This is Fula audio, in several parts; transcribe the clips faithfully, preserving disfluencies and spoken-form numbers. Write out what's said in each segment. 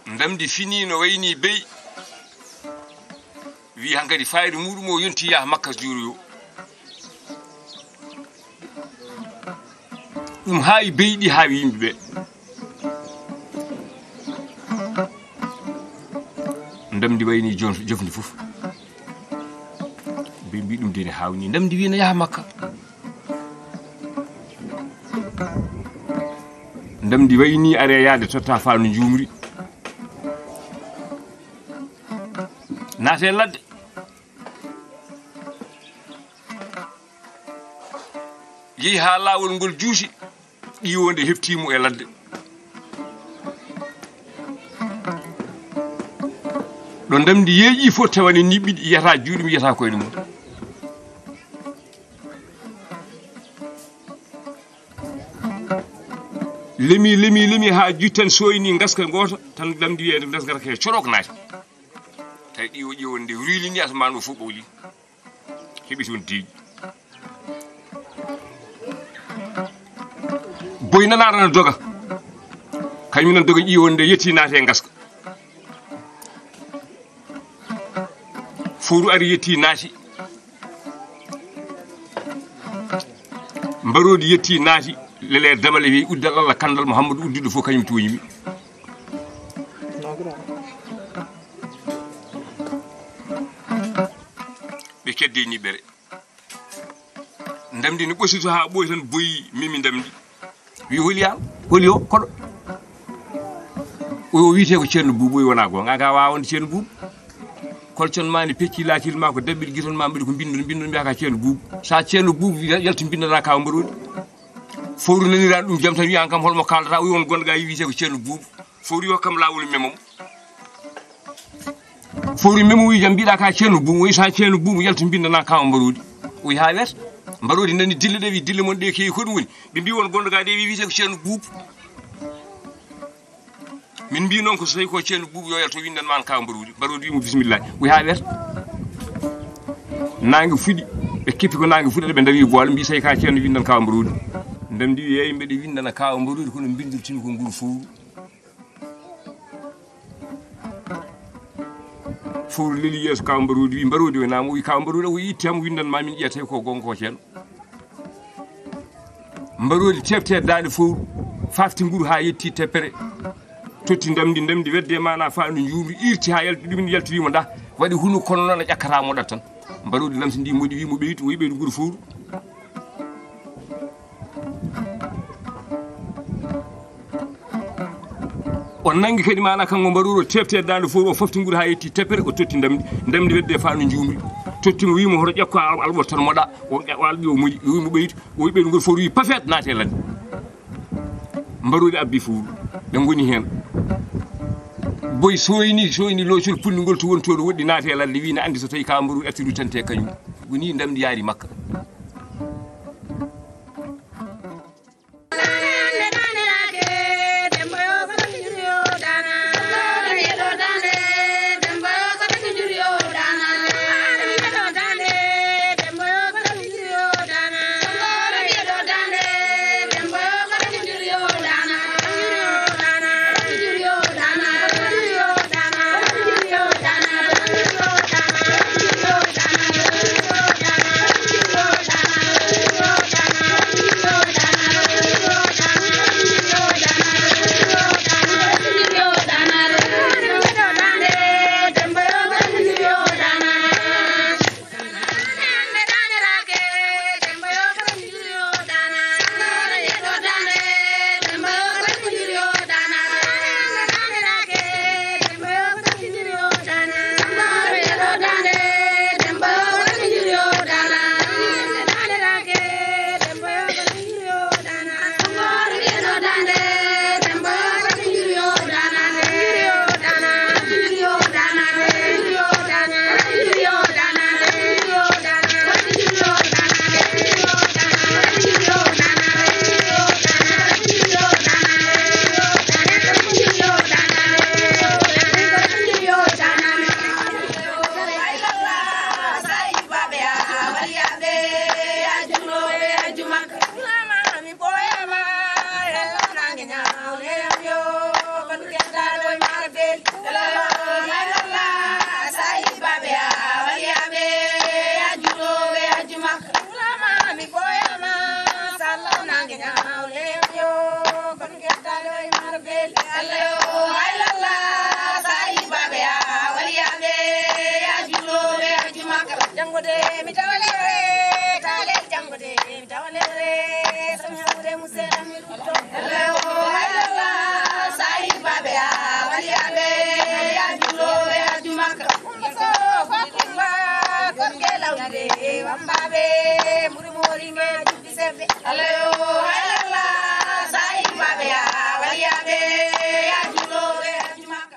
Ndamdi fini no wayni bey. Wi hankadi fayida muɗum o yonti yaha Makka juuroyo. Ɗum haawi beyɗi, haawi yimɓe ɓe. Ndamdi wayni jon-, jofndi fof. Ɓe mbi ɗum de ne hawni. Ndamdi wi na yaha Makka. Ndamdi wayni are yaade totta faandu njuumri. Naate ladde. Yehi haa laawol ngol juuti, ƴiiwonde heɓtiimo e ladde. Ɗo ndamdi yeeƴi fof tawani ni ɓiɗi yiyata juuɗe mum, yiyata koyɗe mum. Lemi, lemi, lemi haa juttan soyni ngaska ngoota, tan ndamdi wiyeede ndes ngata ke corok naati. Tawi ƴiiwo ƴiiwonde ruylini asamaan o fof ɓowli. Heɓi toon deeƴi. Boy nanaɗo no doga. Kañum nan doga ƴiiwonde yetti naati e ngaska. Fowru ari yetti naati. Mbaroodi yetti naati. Lele damale wi uddal Allah kandal Muhammadu uddiɗo fof kañum tooñi mi. Ɓe keddi e niɓɓere. Ndamdi no ɓosito haa ɓooyi tan boyi memi ndamdi. Wi holi yaal, holi o, koɗo. O wiyetee ko Ceerno Buubu, o wona goonga, ga waawande Ceerno Buubu. Kolcon ma ne pecci laacil ma ko daɓɓiɗi giton ma mbaɗi ko mbinnduɗo, mbinnduɗo mbiya ka Ceerno Buubu. Sa Ceerno Buubu yal-, yalti mbinndanaa kaw mbaroodi. Fowru naniraani ɗum jam tan wiya kam holmo kaaldata, o wi on gonɗo ga wiyetee ko Ceerno Buubu. Fowru yo kam laawol memom. Fowru memo wi jam mbiɗa ka Ceerno Buubu, o wi sa Ceerno Buubu yalto mbindana kaw mbaroodi. O wi ha weeta. Mbaroodi nani dille ɗe wi dille mon ɗe kewi ko ɗum woni. Ɓe mbi won gonɗo ga de wi wiyetee ko Ceerno Buubu. Min mbi noon ko so tawi ko Ceerno Buubu yo yalto windan ma an kaw mbaroodi. Mbaroodi wi mo bismillah. O wi ha weeta. Nangue fuɗi. Ɓe keppi ko nangue fuɗi ɓe ndawi boole mbi tawi ka Ceerno windan kaw mbaroodi. Ndamdi wi yeyi mbeɗe windana kaw mbaroodi kono mbindirtimi ko nguru fowru. Fowru leli yeeso Kaw Mbaroodi, wi: "Mbaroodi, o naama?" O wi: "Kaw Mbaroodi, o wi itte am, windan ma min ƴeetay ko gonga ko ceeno." Mbaroodi tefte daande fowru, fafti nguru haa yetti teppere, totti ndamdi, ndamdi wedde maana faandu njuumri, irti haa yalti ɗum, yalti wi mo: "Nda, waɗi hunu kono noon a ƴakkata moɗat tan." Mbaroodi lamsindi moɗi wi mo: "Ɓeydu." O wi: "Ɓeydu nguru fowru." O nangi kadi maana kanko Mbaroodi, o tefte daande fowru, o fafti nguru haa yetti teppere, o totti ndamdi, ndamdi wedde faandu njuumri. Totti mo, wi mo: "Hoto ƴakko al-, alɓoto tan moɗa." O ƴa-, o alɓi, o moɗi, o wi mo: "Ɓeydu." O wi: "Ɓeydu nguru fowru." Wi: "Pafet, naate ladde." Mbaroodi abbi fowru, ɓe ngoni heen. Boy soyni, soyni loocol pulli ngol to woni toon, woɗɗi naate ladde, wi na anndi so tawi Kaw Mbaroodi arti rutante kañum. Woni ndamdi yaari makka. Janngo de mi tawa lewre, taale janngo de mi tawa lewre, so mi hawre mu seeɗa mi ɗum ɗo. Lewo haylalla, sayi babe a wali abe, ya julo, ya jumaka. Kumba so, ko kumba, ko ke lawde, wambabe, muri mori ma jubbi sebbe. Lewo haylalla, sayi babe a wali abe, ya julo, ya jumaka.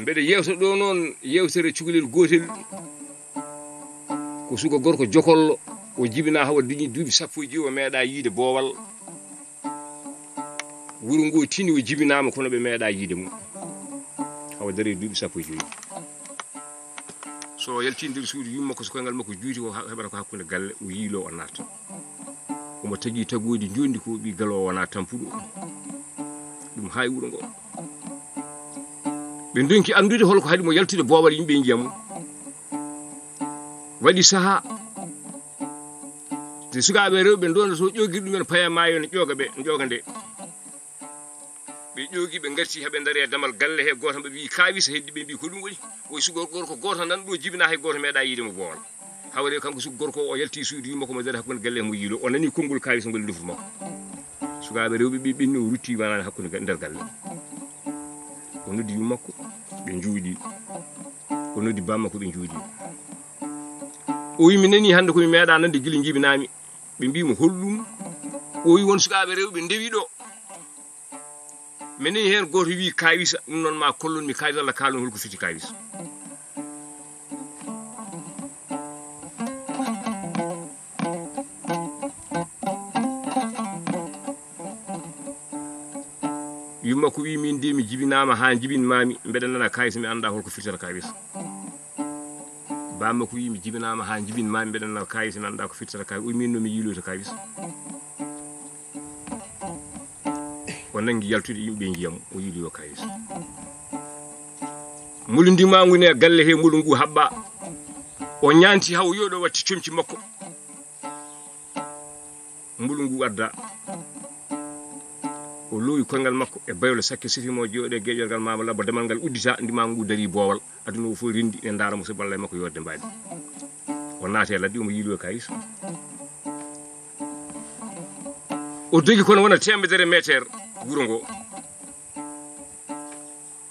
Mbeɗa yewta ɗo noon yewtere cukalel gootel, ko suka gorko jokollo, o jibinaa hawa dañi duuɓi sappo e joyi, o meeɗaa yiide boowal. Wuro ngo tini, o jibinaama kono ɓe meeɗaa yiide mum hawa dañi duuɓi sappo e joyi. So o yalti nder suudu yumma ko, so koyngal makko juuti, o ha-, heɓata ko hakkunde galle, o yiilo, o naata. Omo tagi tagoodi njondi ko ɓi galo o wona tampuɗo. Ɗum haay wuro ngo. Ɓe ndonki anndude holko haɗi mo yaltude boowal yimɓe njiya mum. Waɗi sahaa, so sukaaɓe rewɓe ndondoto ƴoogirɗe ɗumen, paya maayo ne ƴooga ɓe, ƴooga nde. Ɓe ƴoogi, ɓe ngarti, haa ɓe ndari e damal galle he, gooto maɓɓe wi'i, "Kaawisa." Heddi ɓe mbi'i, "Ko ɗum woni?" O wi'i, "Sugo gorko gooto nan ɗo jibina, hay gooto meeɗaa yiide mo boowal." Hawre kanko sugo gorko o, o yalti suudu yumma ko mo dari hakkunde galle he mo yiilo. O nani konngol Kaawisa ngol e ndufu makko. Sukaaɓe rewɓe ɓe ɓenni, o rutti wanaani hakkunde ga-, nder galle. O noddi yumma makko, ɓe njuuɗi. O noddi bamma ko, ɓe njuuɗi. O wi'i, "Mi nani hannde ko mi meeɗaa nande gila jibinaami." Ɓe mbi'i mo, "Holɗum?" O wi'i, "Won sukaaɓe rewɓe ndewi ɗo. Mi nani heen gooto wi'i, 'Kaawisa.' Ɗum noon ma kollon mi Kaawisa, walla kaalon holko fiti Kaawisa." Yumma ko wi'i, "Min de mi jibinaama haa jibin maami, mbeɗa nana Kaawisa, mi anndaa holko firtata Kaawisa." Bamma ko wi'i, "Mi jibinaama haa jibin maami, mbeɗa nana Kaawisa, mi anndaa ko firtata Kaawisa." O wi'i, "Min no mi yiiloyta Kaawisa." O nanngi yaltude, yimɓe njiya mo, o yiiloyo Kaawisa. Mulu ndimaangu ne galle he, mulu ngu haɓɓa. O ñaanti haa o yooɗo, watti comci makko. Mbulu ngu adda. O loowi koyngal makko e baylo sakke sifimo jooɗe geeƴorgal maama labbo damal ngal uddita, ndimaangu ngu dari boowal. Aduna o fof rendi ne ndaara mo, so ballay makko yorde mbaadi. O naati e ladde, omo yiiloyo Kaawisa. O dogi kono wona teemedere meeteer wuro ngo.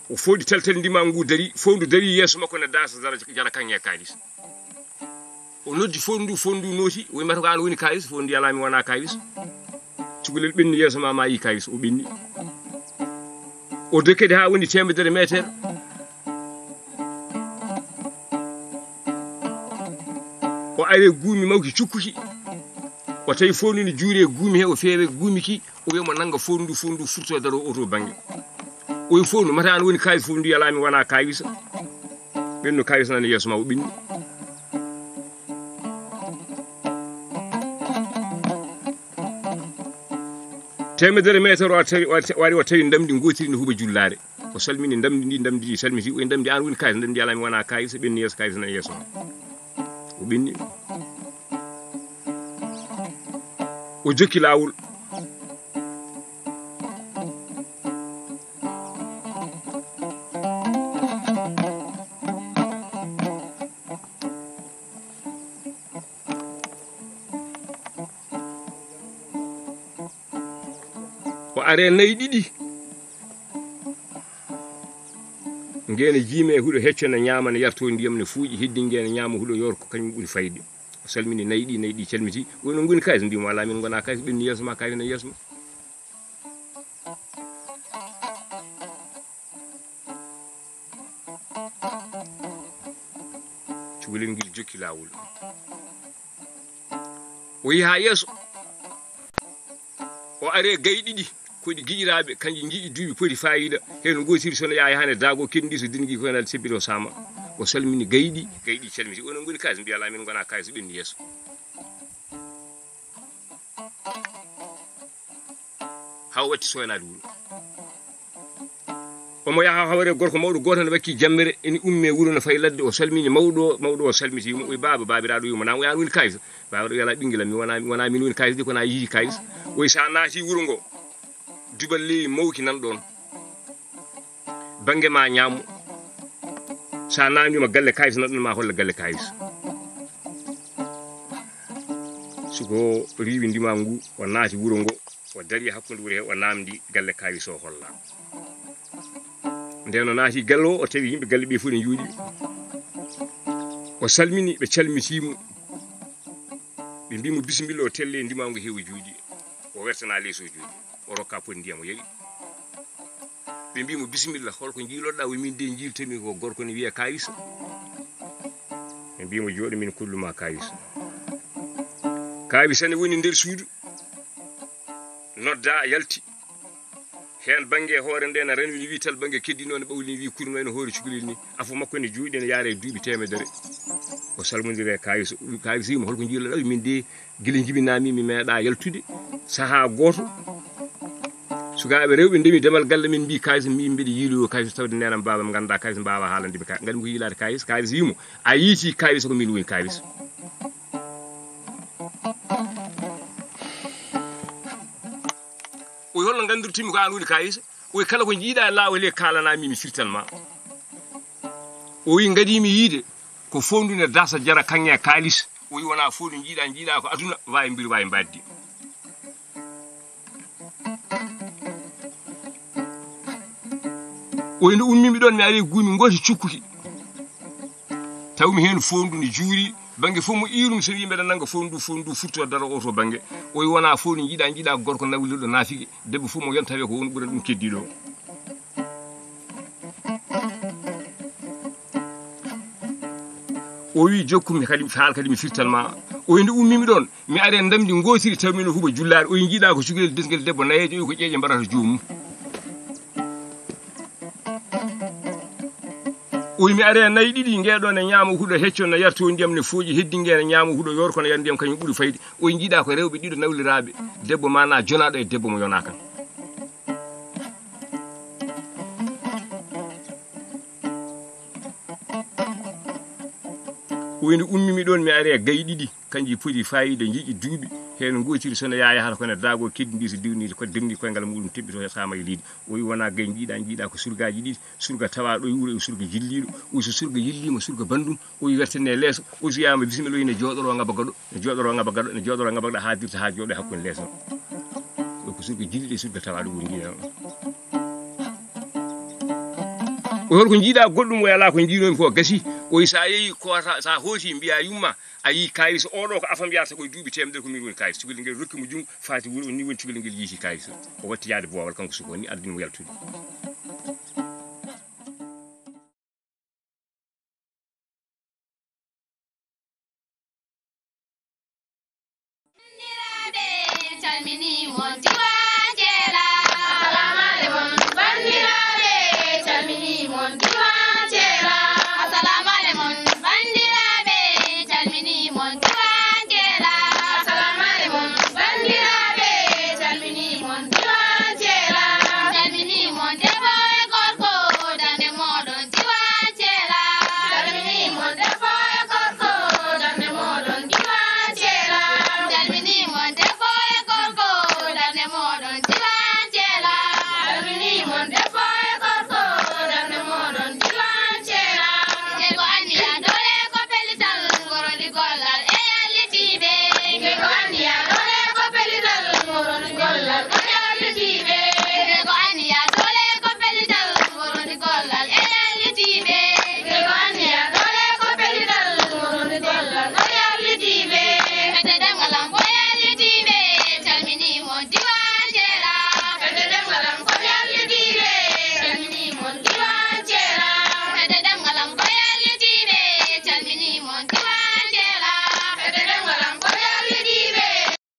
O fooɗi taltal ndimaangu ngu dari, fof ndu dari yeeso makko ne daasa dara jara kaŋŋe Kaawisa. O noddi fof ndu, fof ndu nooti, o wi'i, "Mata ko aan woni Kaawisa?" Fof ndu yalaa, "Mi wonaa Kaawisa." Cukalel ɓenni yeeso ma, ma yi Kaawisa, o ɓenni. O dokkedi haa woni teemedere meeteer. O ari e guumi mawki cukkuki. O tawi fof ndu ne juuri e guumi he, o feewe guumi ki. O wi'i mo nannga fof ndu, fof ndu furto daro oto bannge. O wi'i fof ndu, "Mata aan woni Kaawisa?" Fof ndu yalaa, "Mi wonaa Kaawisa." Ɓennu Kaawisa nana yeeso ma, o ɓenni. Teemedere meeteer o tawi, o ari o tawi ndamndi ngootiri ne huɓa jullaare. O salmini ndamndi ndi, ndamndi ndi salmiti. O wi'i, "Ndamndi, aan woni Kaawisa?" "Ndamndi yalaa, mi wonaa Kaawisa." Ɓenni yeeso Kaawisa nana yeeso ma. O ɓenni. O jokki laawol. O are nayi ɗiɗi. Ngeene jiime e huɗo hecco ne ñaama, ne yarto ndiyam, ne fuuƴi, heddi ngeene ñaama huɗo yoor, ko kañum ɓuri fayde. O salmini nayi ɗi, nayi ɗi calmiti. O wi'i, "No ngoni Kaawisa?" Mbi mo, "Alaa, min ngonaa Kaawisa." Ɓenni yeeso ma, Kaawisa nani yeeso ma. Cukalel ngel jokki laawol. O yehi haa yeeso. O ari e gayi ɗiɗi, ko ɗi giƴiraaɓe, kanji njiɗi duuɓi poti faayiida. Heen ngootiri so no yaha, yaha ne daago, keddi so dingi ko heen sebbito saama. O salmini gayi ɗi, gayi ɗi calmiti. "O no ngoni Kaawisa?" Mbi, "Alaa, min ngonaa Kaawisa." Ɓenni yeeso. Haa o watti soynaade wuro. Omo yaha hawre gorko mawɗo gooto ne wakki jammere, ene umme wuro ne fayi ladde, o salmini mawɗo o, mawɗo o salmiti mo, o wi, "Baaba, baabiraaɗo yumma, na mo yaan woni Kaawisa?" Baabiraaɗo wi, "Alaa ɓinngel am, mi wonaa, mi wonaa min woni Kaawisa de, ko na yihi Kaawisa." O wi, "So a naati wuro ngo, dubal leewi mawki nan ɗoon. Bannge ma ñaamo. So a naamndiima galle Kaawisa nan ɗoon, ma holla galle Kaawisa." Suko riiwi ndimaangu ngu, o naati wuro ngo, o darii hakkunde wuro he, o naamndi galle Kaawisa o holla. Nden o naati galle o, o tawi yimɓe galle ɓe fof ne njuuɗi. O salmini, ɓe calmitii mo. Ɓe mbii mo, "Bisimilla." O telli ndimaangu he, o juuɗi. O wertana lees, o juuɗi. O rokka poti ndiyam, o yari. Ɓe mbii mo, "Bisimilla, holko njiiloɗaa?" O wi, "Min de njiiltami ko gorko ne wiyee Kaawisa." Ɓe mbii mo, "Jooɗo, min kollu ma Kaawisa." Kaawisa ne woni nder suudu. Nodda, yalti. Heen bannge e hoore nde na renwi, ne wii tal bannge, keddi noon ne ɓawli, ne wii kurma, ene hoore cukalel ni. Afo makko ne juuɗi, ene yaara e duuɓi teemedere. O salmondiri e Kayis. Kayis wiimo, "Holko njiiloɗaa?" Min de, gila jibinami, mi meeɗa yaltude sahaa gooto. Sukaaɓe rewɓe ndemi damal galle men, mbi Kayis, mbi mbeɗa yiiloyo Kayis, tawde nenam baabam ngannda Kayis, mbaawa haalande mi Kayis. Ngaɗmi ko yiilaade Kayis. Kayis wiimo, "A yiiti Kayis, ko min woni Kayis." O wi, "Holno nganndirtimi ko an woni Kayis?" O wi, "Kala ko njiiɗa e laawol he kaalanami, mi firtan ma." O wi, "Ngaɗimi yiide ko fondune dasa jara kaŋŋe kaalis." O wi, "Wona fondu njiiɗa, njiiɗa ko aduna, wawi mbiri, wawi mbaddi." O wi, "Nde ummimi ɗon, mi ari e guumi ngooti cukkuki. Tawmi heen fondu ne juuri, bannge fof mo iirum, so wi mbeɗa nannga fondu, fondu furto daro o to bannge." O wi, "Wona fondu njiiɗa, njiiɗa ko gorko nawlirɗo naafige, debbo fof mo yonta tawi ko won ɓuran ɗum keddiɗo o." O wi, "Jokkum kadi, faal kadi mi firtan ma." O wi, "Nde ummimi ɗon, mi ari e ndamdi ngootiri, tawmi no huɓa jullaare." O wi, "Njiiɗa ko cukalel desngel debbo nayeejo, o wi ko ƴeeƴe mbarata joomum." O wi, "Mi ari e nayi ɗiɗi, ngeɗo ne ñaama huɗo hecco, ne yarto ndiyam, ne fooƴi, heddi nge ne ñaama huɗo yorko, ne yara ndiyam, kañum ɓuri fayde." O wi, "Njiiɗa ko rewɓe ɗiɗo nawliraaɓe, debbo ma na jonaɗo e debbo mo yona kan." O wi, "Nde ummimi ɗon, mi ari e gayi ɗiɗi, kanji poti fayida, njiiƴi duuɓi, heen ngootiri so ne yaa yahata ko ne daago, keddi ndi so diwni ko demni koyngal muɗum teɓɓito sama e leydi." O wi, "Wona gayi njiiɗa, njiiɗa ko surgaaji ɗiɗi, surga tawaɗo e wuro e surga jilliiɗo." O wi, "So surga yilliima, surga banndum." O wi, "Wertene leeso." O wi, "So wiyama bisimilla." O wi, "Ne jooɗoro ngaba gaɗo, ne jooɗoro ngaba gaɗo, ne jooɗoro ngaba gaɗo haa dirta haa jooɗo hakkunde leeso." O wi, "Ko surga jilliiɗo e surga tawaɗo woni njiiɗa." O wi, "Holko njiiɗa goɗɗum?" O wi, "Alaa ko njiinomi ko gasi." O wi, "Sa yehi ko ta-, sa hooti mbiya yumma, a yii Kayis oɗo ko afam yarata koye duuɓi teemedere, ko min woni Kayis." Cukalel ngel rokki mo junngo, faati wuro, o ni woni cukalel ngel yiiti Kayis. O watti yaade boowal kanko suka o ni, ardini mo yaltude.